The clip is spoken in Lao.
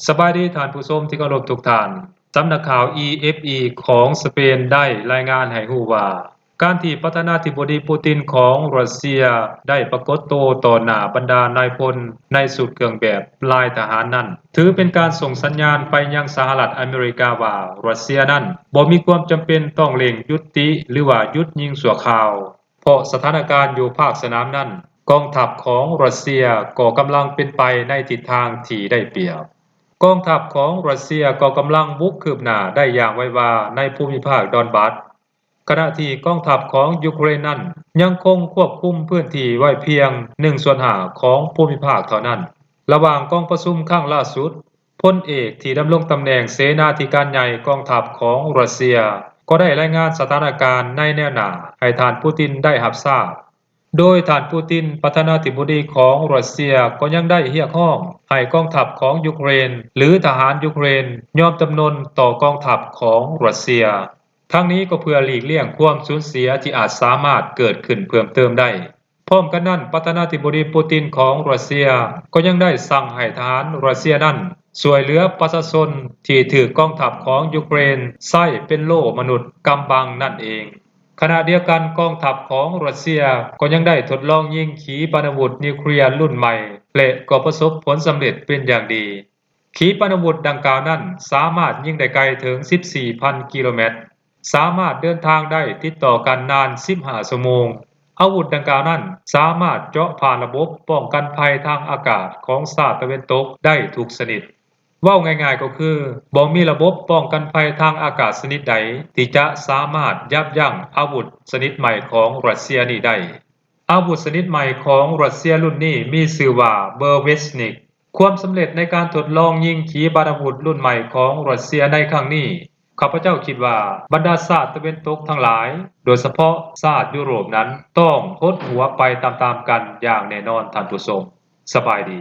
ສະບາຍດີທ່ານຜູ້ຊົມທີ່ເຄົາລົບທຸກທ່ານ. ສຳນັກຂ່າວ ເອເອັຟ ເອ ຂອງສະເປນໄດ້ລາຍງານໃຫ້ຮູ້ວ່າ ການທີ່ປະທານາທິບໍດີປູຕິນຂອງຣັດເຊຍໄດ້ປາກົດໂຕຕໍ່ໜ້າບັນດານາຍພົນໃນຊຸດເຄື່ອງແບບລາຍທະຫານນັ້ນ ຖືເປັນການສົ່ງສັນຍານໄປຍັງສະຫະລັດອາເມລິກາວ່າ ຣັດເຊຍນັ້ນບໍ່ມີຄວາມຈຳເປັນຕ້ອງເລັ່ງຢຸດຕິ ຫຼືວ່າຢຸດຍິງຊົ່ວຄາວ ເພາະສະຖານະການຢູ່ພາກສະໜາມນັ້ນ ກອງທັບຂອງຣັດເຊຍກໍກຳລັງເປັນໄປໃນທິດທາງທີ່ໄດ້ປຽບ. ກອງທັບຂອງຣັດເຊຍກໍກຳລັງບຸກຄືບໜ້າໄດ້ຢ່າງໄວວາໃນພູມິພາກດອນບັດ ຂະນະທີ່ກອງທັບຂອງຢູເຄຣນນັ້ນຍັງຄົງຄວບຄຸມພື້ນທີ່ໄວ້ພຽງໜຶ່ງສ່ວນຫ້າຂອງພູມິພາກເທົ່ານັ້ນ. ລະຫວ່າງກອງປະຊຸມຄັ້ງລ່າສຸດ, ພົນເອກທີ່ດຳລົງຕຳແໜ່ງເສນາທິການໃຫຍ່ກອງທັບຂອງຣັດເຊຍ ກໍໄດ້ລາຍງານສະຖານະການໃນແນວໜ້າໃຫ້ທ່ານປູຕິນໄດ້ຮັບຊາບ. ໂດຍທ່ານປູຕິນ ປະທານາທິບໍດີຂອງຣັດເຊຍ ກໍຍັງໄດ້ຮຽກຮ້ອງໃຫ້ກອງທັບຂອງຢູເຄຣນ ຫຼື ທະຫານຢູເຄຣນຍອມຈຳນົນຕໍ່ກອງທັບຂອງຣັດເຊຍ. ທັງນີ້ກໍເພື່ອຫຼີກລ່ຽງຄວາມສູນເສຍທີ່ອາດສາມາດເກີດຂຶ້ນເພີ່ມເຕີມໄດ້. ພ້ອມກັນນັ້ນ, ປະທານາທິບໍດີປູຕິນຂອງຣັດເຊຍ ກໍຍັງໄດ້ສັ່ງໃຫ້ທະຫານຣັດເຊຍນັ້ນ ຊ່ວຍເຫຼືອປະຊາຊົນທີ່ຖືກກອງທັບຂອງຢູເຄຣນໃຊ້ເປັນໂລ່ມະນຸດກຳບັງນັ້ນເອງ. ຂະນະດຽວກັນ, ກອງທັບຂອງຣັດເຊຍກໍຍັງໄດ້ທົດລອງຍິງຂີປະນາວຸດນິວເຄລຍລຸ້ນໃໝ່ ແລະ ກໍປະສົບຜົນສຳເລັດເປັນຢ່າງດີ. ຂີປະນາວຸດດັ່ງກ່າວນັ້ນສາມາດຍິງໄດ້ໄກເຖິງສິບສີ່ພັນກິໂລແມັດ, ສາມາດເດີນທາງໄດ້ຕິດຕໍ່ກັນນານສິບຫ້າຊົ່ວໂມງ. ອາວຸດດັ່ງກ່າວນັ້ນສາມາດເຈາະຜ່ານລະບົບປ້ອງກັນໄພທາງອາກາດຂອງຊາດຕາເວັນຕົກໄດ້ທຸກຊະນິດ. ເວົ້າງ່າຍໆກໍຄື ບໍ່ມີລະບົບປ້ອງກັນໄພທາງອາກາດຊະນິດໃດທີ່ຈະສາມາດຢັບຢັ້ງອາວຸດຊະນິດໃໝ່ຂອງຣັດເຊຍນີ້ໄດ້. ອາວຸດຊະນິດໃໝ່ຂອງຣັດເຊຍລຸ້ນນີ້ມີຊື່ວ່າ Burevestnik. ຄວາມສຳເລັດໃນການທົດລອງຍິງຂີປະນາວຸດລຸ້ນໃໝ່ຂອງຣັດເຊຍໃນຄັ້ງນີ້, ຂ້າພະເຈົ້າຄິດວ່າບັນດາຊາດຕາເວັນຕົກທັງຫຼາຍ, ໂດຍສະເພາະຊາດຢູໂຣບນັ້ນ ຕ້ອງຫົດຫົວໄປຕາມໆກັນຢ່າງແນ່ນອນ, ທ່ານຜູ້ຊົມ. ສະບາຍດີ.